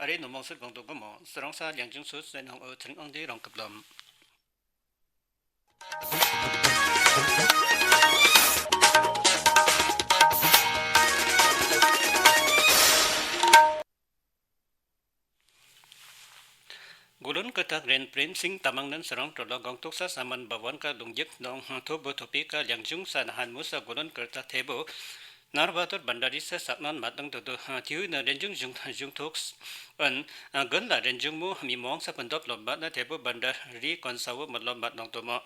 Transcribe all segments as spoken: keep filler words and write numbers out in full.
ཨ་རེ་ནོ་མོང་སེར་གོང་དུ་གོ་མོ་སི་རོང་ས་ལིང་ཅུང་སུ་སེ་ནང་ཨོ་ཚིར་ཨང་དེ་རང་ཀབ་ལམ། གུ་ལོན་ཀི་ཏག་རེན་པྲེམ་སིང་ཏ་མང་ནན་སི་རང་ཀྲོ་ལ་གོང་ཐོག་ས་ས་མན་བ་ཝན་ཀ་ལུང་རྒྱུག་ནང་ཐོ་བོ་ཐོ་པེ་ཀ་ལིང་ཅུང་ས་ན་ཧན་མུ་ས་གུ་ལོན་ཀི་ཏག་ཐེ་བོ་ནར་བ་ཏོར་བན་ཌ་རི་ས་ས་ནན་མ་དང་དུ་དུ་ཐིའུ་ནི་རེན་ཇུང་ཇུང་ཐོག་ཨན་གུན་ལ་རེན་ཇུང་མུ་མི་མོང་ས་པན་དོབ་ལོམ་བ་ན་ཐེ་བོ་བན་ཌ་རི་གོན་ས་བོ་མ་ལོམ་བ་ནང་དུ་མོ།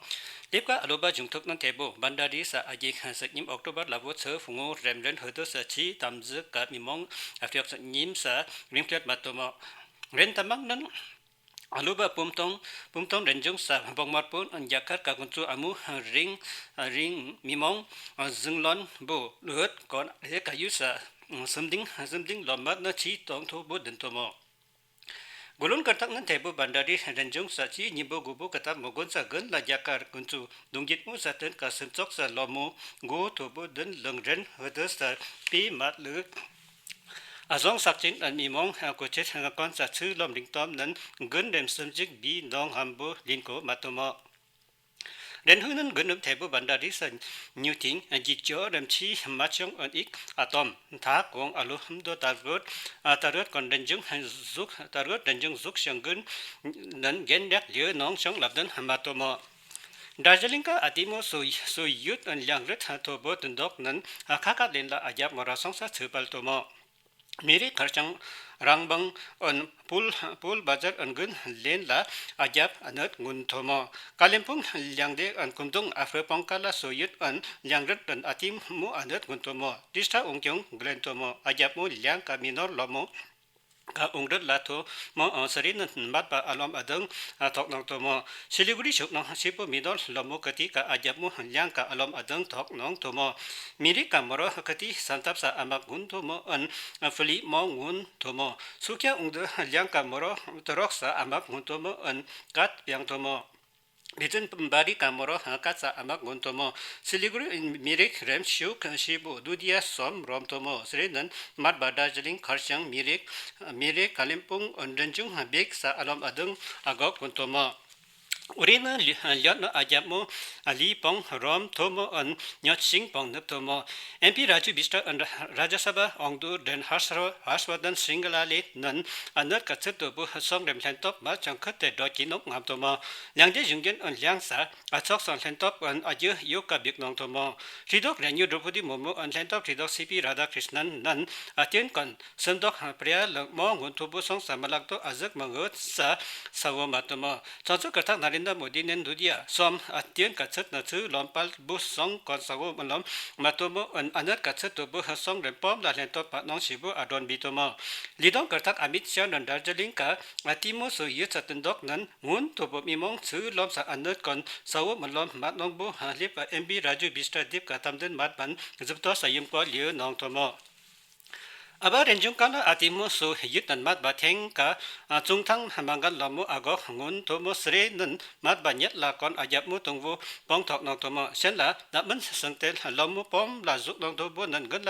ལེབ་ཀ་ཨ་ལོ་བ་ཇུང་ཐོག་ནན་ཐེ་བོ་བན་ཌ་རི་ས་ཨ་ཇེ་ཁན་ས་ཉིམ་ཨོག་ཊོ་བར་ལ་བོ་ཚེ་ཕུ་ངོ་རེམ་རེན་ཧུ་དུ་ས་ཆི་ཏམ་ཟི་ཀ་མི་མོང་ཨ་ཕྲོག་ས་ཉིམ་ས་རིང་ཕྲད་མ་དུ་མོ། རེན་ཏ་མང་ནན་ཨ་ལོ་བ་པུམ་ཏོང་པུམ་ཏོང་རེན་ཇུང་ས་བོང་མར་པོ་རྒྱ་གར་ཀ་གུན་ཚུ་ཨ་མུ་རིང་རིང་མི་མོང་ཟིང་ལོན་བོ་ལུད་གོན་རེ་ཀ་ཡུ་ས་སུམ་དིང་སུམ་དིང་ལོམ་མ་ན་ཆི་ཏོང་ཐོ་བོ་དིན་དུ་མོ། གུ་ལོན་ཀི་ཏག་ནན་ཐེ་བོ་བན་ཌ་རི་རེན་ཇུང་ས་ཆི་ཉིམ་བོ་གུ་བོ་ཀི་ཏག་མོ་གོན་ས་གུན་ལ་རྒྱ་གར་གུན་ཚུ་དུང་གྱིད་མུ་ས་ཏན་ཀ་སུན་ཙོག་ས་ལོ་མོ་གོ་ཐོ་བོ་དིན་ལང་རེན་ཧུ་དུ་ས་པི་མ་ལུ་ཨ་ཟོང་སག་ཅིན་ཨན་མི་མོང་ཨ་ཀོ་ཆེ་ཐང་གོན་ས་ཚུ་ལོམ་རིང་ཏོམ་ནན་གུན་རེམ་སུམ་ཅིག་བི་ནོང་ཧམ་བོ་ལིན་གོ་མ་དུ་མོ། རེན་ཧུ་ནན་གུན་རེམ་ཐེ་བོ་བན་ཌ་རི་ས་ཉུ་ཐིང་ཨ་ཇི་ཅོ་རེམ་ཆི་མ་ཆོང་ཨན་ཨིག་ཨ་ཏོམ་ཐ་གོང་ཨ་ལོ་ཧམ་དོ་ཏ་རོད་ཨ་ཏ་རོད་གོན་རེན་ཇུང་ཟུག་ཏ་རོད་རེན་ཇུང་ཟུག་ཤང་གུན་ནན་གེན་རེག་ལིའུ་ནོང་ཤང་ལབ་དན་མ་དུ་མོ། དར་ཇི་ལིང་ཀ་ཨ་ཏི་མོ་སོ་སོ་ཡུད་ཨན་ལིང་རིད་ཐོ་བོ་དུན་དོག་ནན་ཁ་ཁ་ལེན་ལ་ཨ་རྒྱབ་མོ་ར་སོང་ས་ཚུ་པལ་དུ་མོ། མི་རིགས་ཁར་ཆང་རང་བང་ཨན་པུལ་པུལ་བ་ཛར་ཨན་གུན་ལེན་ལ་ཨ་རྒྱབ་ཨ་ནད་གུན་དུ་མོ། ཀ་ལིམ་པུང་ལིང་དེ་ཨན་ཀུན་དུང་ཨ་ཧྥེ་པོང་ཀ་ལ་སོ་ཡུད་ཨན་ལིང་རིད་ཨན་ཨ་ཏི་མོ་ཨ་ནད་གུན་དུ་མོ། ཏིས་ཏྲ་ཨུང་ཀྱུང་གླེན་དུ་མོ། ཨ་རྒྱབ་མོ་ལིང་ཀ་མི་ནོར་ལོ་མོ་ཀ་ཨུང་རིད་ལ་དུ་མོ་ཨང་སི་རི་ནན་མད་པ་ཨ་ལོམ་ཨ་དང་ཐོག་ནང་དུ་མོ། སི་ལི་གུ་རི་ཤུག་ནང་ཤི་པོ་མི་ནོར་ལོ་མོ་ཀ་ཏི་ཀ་ཨ་རྒྱབ་མོ་ལིང་ཀ་ཨ་ལོམ་ཨ་དང་ཐོག་ནང་དུ་མོ། མི་རིགས་ཀ་མོ་རོ་ཀ་ཏི་སན་ཏབ་ས་ཨ་མ་གུན་དུ་མོ་ཨན་ཕི་ལི་མོ་གུན་དུ་མོ། སུ་ཀྱ་ཨུང་དུ་ལིང་ཀ་མོ་རོ་ཏ་རོག་ས་ཨ་མ་གུན་དུ་མོ་ཨན་ཀད་པིང་དུ་མོ། བི་ཛིན་བ་རི་ཀ་མོ་རོ་ཀད་ས་ཨ་མ་གུན་དུ་མོ། སི་ལི་གུ་རི་མི་རིགས་རེམ་ཤུག་ཤི་པོ་དུ་དི་ཡ་སོམ་རོམ་དུ་མོ། སི་རི་ནན་མད་པ་དར་ཇི་ལིང་ཁར་ཆང་མི་རིགས་མི་རིགས་ཀ་ལིམ་པུང་ཨན་རེན་ཇུང་བིག་ས་ཨ་ལོམ་ཨ་དང་ཨ་གོག་གུན་དུ་མོ། ཨུ་རི་ནན་ལི་ལོན་ཨ་རྒྱབ་མོ་ཨ་ལི་པོང་རོམ་དུ་མོ་ཨན་ཉོ་ཤིང་པོང་ནུབ་དུ་མོ། ཨེམ་པི་ར་ཇུ་བིས་ཏྲ་ཨན་ར་ཇ་ས་བ་ཨོང་དུ་ཌེན་ཧར་ཧར་ཤ་བ་དན་སིང་ག་ལ་ལེ་ནན་ཨ་ནད་ཀ་ཚིར་དུ་བུ་སོང་རེམ་ལྷན་ཐོབ་མ་ཅང་ཁ་ཏེ་འགྲོ་ཀྱི་ནོག་ངམ་དུ་མོ། ལིང་དེ་ཞུང་གྱན་ཨན་ལིང་ས་ཨ་ཚོགས་སང་ལྷན་ཐོབ་ཨན་ཨ་ཇུ་ཡོ་ཀ་བིག་ནོང་དུ་མོ། ཧྲི་དོག་རེ་ཉུ་དྲུ་ཕུ་དི་མོ་མོ་ཨན་ལྷན་ཐོབ་ཧྲི་དོག་སི་པི་ར་དྷ་ཀྲིས་ནན་ནན་ཨ་ཏེན་ཀན་སུན་དོག་པྲི་ཡ་ལང་མོ་གུན་ཐུ་བུ་སོང་ས་མ་ལག་ཏོ་ཨ་ཟུག་མང་ངོ་ས་ས་བོ་མ་དུ་མོ། ཚོགས་གཙོ་ཀར་ཐག་ན་རེན་དྲ་མོ་དི་ནན་དུ་དི་ཡ་སོམ་ཨ་ཏེན་ཀ་ཚིར་ན་ཚུ་ལོམ་པལ་བུ་སོང་ཀོན་ས་བོ་མ་ལོམ་མ་དུ་མོ་ཨན་ཨ་ནད་ཀ་ཚིར་དུ་བུ་སོང་རེམ་པོམ་ལ་ལྷན་ཐོབ་པ་ནོང་ཤི་བུ་ཨ་དྲོན་བི་དུ་མོ། ལི་དོང་ཀར་ཐག་ཨ་མིད་ཤ་ནན་དར་ཇི་ལིང་ཀ་ཨ་ཏི་མོ་སོ་ཡུད་ས་ཏུན་དོག་ནན་གུན་ཐུ་བུ་མི་མོང་ཚུ་ལོམ་ས་ཨ་ནད་ཀོན་ས་བོ་མ་ལོམ་མ་ནོང་བུ་ཧ་ལིབ་ཀ་ཨེམ་པི་ར་ཇུ་བིས་ཏྲ་དིབ་ཀ་ཏམ་དེན་མད་པན་ཟུབ་ཏོ་ས་ཡུམ་ཀོ་ལིའུ་ནོང་དུ་མོ། ཨ་བ་རེན་ཇུང་ཀ་ལ་ཨ་ཏི་མོ་སོ་ཡུད་ནན་མད་པ་ཐེང་ཀ་ཨ་ཙུང་ཐང་མང་གལ་ལོ་མོ་ཨ་གོག་གུན་དུ་མོ། སི་རེ་ནན་མད་པ་ཉེད་ལ་ཀོན་ཨ་རྒྱབ་མོ་དུང་བུ་པོང་ཐོག་ནོང་དུ་མོ། ཤན་ལ་ནག་མན་སང་ཏེ་ལོ་མོ་པོམ་ལ་ཟུག་ནོང་དུ་བུ་ནན་གུན་ལ་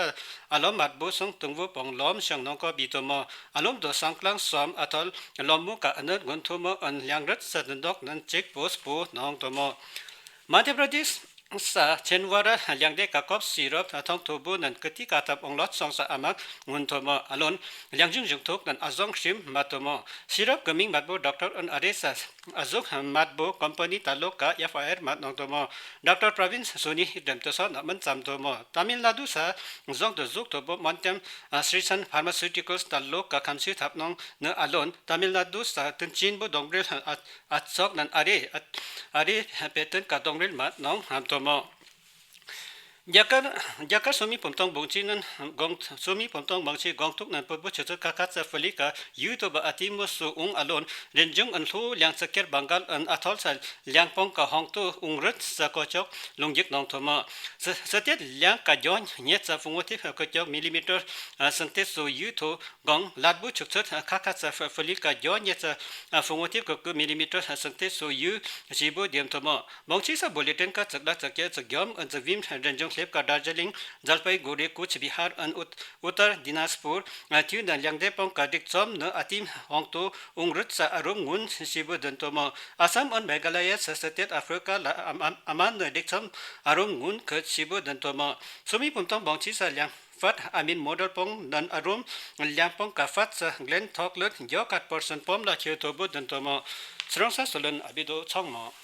ཨ་ལོམ་མད་བུ་སོང་དུང་བུ་པོང་ལོམ་ཤང་ནོང་ཀོ་བི་དུ་མོ། ཨ་ལོམ་དོ་སང་ཀླང་སོམ་ཨ་ཐོལ་ལོ་མོ་ཀ་ཨ་ནད་གུན་དུ་མོ་ཨན་ལིང་རིད་ས་ཏུན་དོག་ནན་ཅིག་པོས་པོ་ནོང་དུ་མོ། མ་དྷྱ་པྲ་དེཤ་ས་ཆེན་བ་ར་ལིང་དེ་ཀ་ཀོབ་སི་རོབ་ཐོང་ཐུ་བུ་ནན་ཀ་ཏི་ཀ་ཐབ་ཨོང་ལོད་སོང་ས་ཨ་མ་གུན་དུ་མོ། ཨ་ལོན་ལིང་ཇུང་ཇུང་ཐུག་ནན་ཨ་ཟོང་ཤིམ་མད་དུ་མོ། སི་རོབ་ཀ་མིང་མད་བུ་ཌོག་ཊར་ཨན་ཨ་རེ་ས་ཨ་ཟུག་མད་བུ་ཀམ་པ་ནི་ཏ་ལོ་ཀ་ཨེཕ་ཨའི་ཨར་མད་ནོང་དུ་མོ། ཌོག་ཊར་པྲ་བིན་སུ་ནི་ཧི་དྲེམ་ཏུ་སོ་ནག་མན་ཙམ་དུ་མོ། ཏ་མིལ་ནཱ་ཌུ་ས་ཟོང་དུ་ཟུག་ཐུ་བུ་མོན་ཊེམ་ཨ་སི་རི་སན་ཕར་མ་སུ་ཊི་ཀལ་ཏ་ལོ་ཀ་ཁམ་སུ་ཐབ་ནོང་ནི། ཨ་ལོན་ཏ་མིལ་ནཱ་ཌུ་ས་ཏུན་ཅིན་བུ་དོང་རིལ་ཨ་ཨ་ཚོགས་ནན་ཨ་རེ་ཨ་ཨ་རེ་པེ་ཏན་ཀ་དོང་རིལ་མད་ནོང་ཧམ་དུ་མོ། རྒྱ་གར་རྒྱ་གར་སུ་མི་བུམ་ཐོང་བོང་ཆི་ནན་གོང་སུ་མི་བུམ་ཐོང་བོང་ཆི་གོང་ཐུག་ནན་པུར་བུ་ཆུ་ཚོད་ཁ་ཁ་ཚ་ཕུ་ལི་ཀ་ཡུ་ཐུ་བ་ཨ་ཏི་མོ་སུ་ཨུང་ཨ་ལོན་རེན་ཇུང་ཨན་ལྷུ་ལིང་ཚ་ཀེར་བང་གལ་ཨན་ཨ་ཐོལ་ས་ལིང་པོང་ཀ་ཧོང་ཏུ་ཨུང་རིད་ས་ཀོ་ཅོག་ལུང་རྒྱུག་ནོང་ཐུ་མོ། ས་ས་ཏེ་ལིང་ཀ་གྱོན་ཉེ་ཚ་ཕུང་བོ་ཐིབ་ཀོ་ཅོག་མི་ལི་མི་ཊར་ཨ་སང་ཏེ་སུ་ཡུ་ཐུ། གོང་ལད་བུ་ཆུ་ཚོད་ཁ་ཁ་ཚ་ཕུ་ལི་ཀ་གྱོ་ཉེ་ཚ་ཕུང་བོ་ཐིབ་ཀོ་ཀུ་མི་ལི་མི་ཊར་སང་ཏེ་སུ་ཡུ་ཞི་བུ་དེམ་ཐུ་མོ། མོང་ཆི་ས་བུ་ལི་ཊན་ཀ་ཚག་ལ་ཚག་ཀྱ་ཚག་གྱོམ་ཨན་ཚག་བིམ་རེན་ཇུང་ khlep ka Darjeeling, Jalpaiguri, Cooch Behar and Ut-, Uttar Dinajpur, a, tiunang liangde pong ka dikchom ne atim hongtu ungrut sa arum ngun shibu dantomo. Assam and Meghalaya sa State Africa la am-, am-, aman ne dikchom arum ngun ke shibu dantomo. Sumi pumtong bongchi sa liang fat amin model pong nan arum liang pong ka fat sa Glenn Thok le gyo kat percent pom la kyotobu dantomo. Srong sa Solon Abido Chongmo.